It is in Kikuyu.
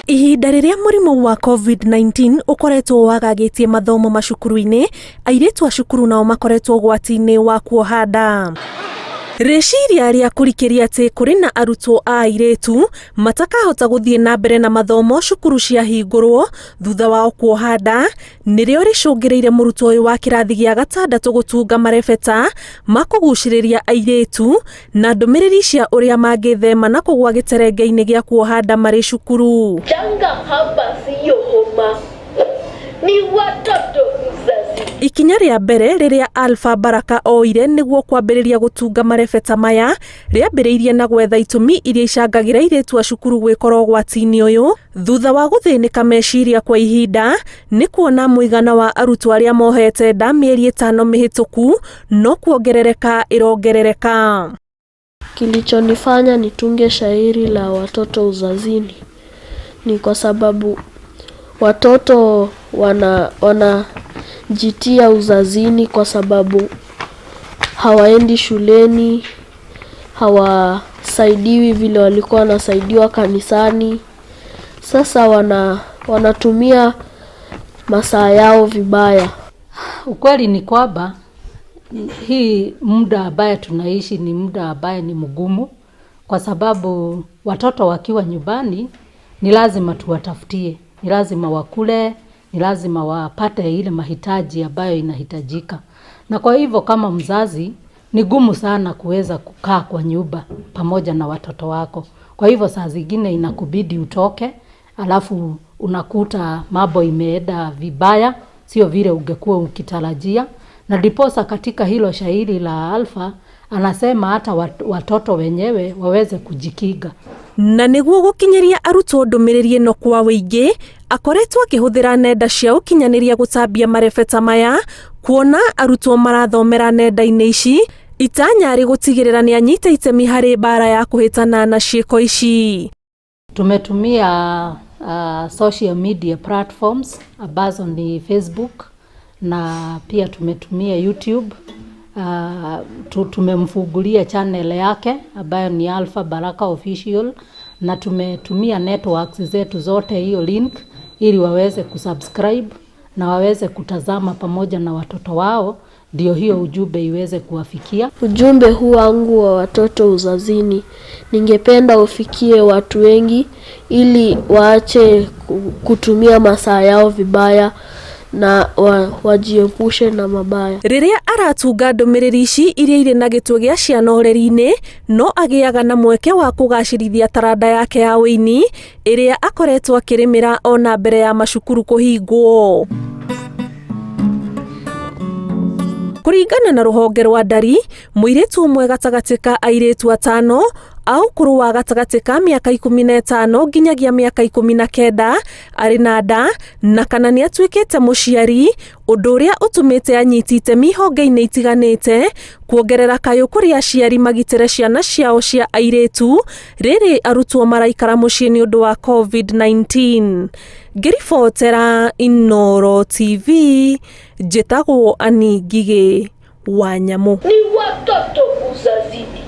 Ihinda rĩrĩa mũrimũ wa COVID-19 ũkoretwo wagagĩtie mathomo macukuru-inĩ, airĩtu a cukuru nao makoretwo ũgwati-inĩ wa kuoha nda. Rĩciria rĩa kũrikĩria atĩ kũrĩ na arutwo a airĩtu matakahota gũthiĩ na mbere na mathomo cukuru ciahingũrwo thutha wao kuoha nda nĩrĩo rĩcũngĩrĩire mũrutwo ũyũ wa kĩrathi gĩa gatandatũ gũtunga marebeta ma kũgucĩrĩria airĩtu na ndũmĩrĩri cia ũrĩa mangĩthema na kũgwa gĩterenge-inĩ gĩa kuoha nda marĩ cukuru. Janga hapa siyo homa, ni watoto uzazi. Ikinya rĩa mbere rĩrĩa Alpha Baraka oire nĩguo kwambĩrĩria gũtunga marebeta maya rĩambĩrĩirie na gwetha itũmi iria icangagĩra airĩtu a cukuru gwĩkora ũgwati-inĩ ũyũ thutha wa gũthĩnĩka meciria kwa ihinda nĩ kuona mũigana wa arutwo arĩa mohete nda mĩeri 5 mĩhĩtũku no kuongerereka ĩrongerereka. Kilichonifanya nitunge shairi la watoto uzazini ni kwa sababu watoto wanajitia uzazini kwa sababu hawaendi shuleni, hawasaidiwi vile walikuwa wanasaidiwa kanisani. Sasa wanatumia masaa yao vibaya. Ukweli ni kwamba hii muda ambaye tunaishi ni muda ambaye ni mgumu, kwa sababu watoto wakiwa nyumbani ni lazima tuwatafutie, ni lazima wakule, ni lazima wapate ile mahitaji ambayo inahitajika. Na kwa hivyo kama mzazi ni gumu sana kuweza kukaa kwa nyumba pamoja na watoto wako. Kwa hivyo saa zingine inakubidi utoke, alafu unakuta mambo imeenda vibaya, sio vile ungekuwa ukitarajia. Na ndiposa katika hilo shairi la Alpha anasema hata watoto wenyewe waweze kujikinga. Na nĩguo gũkinyĩria arutwo ndũmĩrĩri ĩno kwa wĩingĩ, akoretwo akĩhũthĩra nenda cia ũkinyanĩria gũtambia marebeta maya, kuona arutwo marathomera nenda-inĩ ici, itanya rĩ gũtigĩrĩra nĩ anyita itemi harĩ mbara ya kũhĩtana na ciĩko ici. Tumetumia social media platforms ambazo ni Facebook na pia tumetumia YouTube. Tumemfungulia channel yake ambayo ni Alpha Baraka Official, na tumetumia networks zetu zote hiyo link ili waweze kusubscribe na waweze kutazama pamoja na watoto wao, ndio hiyo ujumbe iweze kuwafikia. Ujumbe huu wangu wa watoto uzazini ningependa ufikie watu wengi ili waache kutumia masaa yao vibaya na wajiepushe na mabaya. Rĩrĩa aratunga ndũmĩrĩri ici iria irĩ na gĩtwe gĩa ciana ũreri-inĩ, no agĩaga na mweke wa kũgacĩrithia taranda yake ya ũini ĩrĩa akoretwo akĩrĩmĩra ona mbere ya macukuru kũhingwo. Kũringana na rũhonge rwa ndari, mũirĩtu ũmwe gatagatĩ ka airĩtu 5 a ũkũrũ wa gatagatĩ ka mĩaka 15 nginyagia mĩaka 19 arĩ na nda na kana nĩ atuĩkĩte mũciari, ũndũ ũrĩa ũtũmĩte anyiti itemi honge-inĩ itiganĩte kuongerera kayũ kũrĩ aciari magitĩre ciana ciao cia airĩtu rĩrĩ arutwo maraikara mũciĩ nĩ ũndũ wa COVID-19. Ngĩribotera Inooro TV, njĩtagwo Annie Ngigĩ wa Nyamũ. Ni watoto uzazini.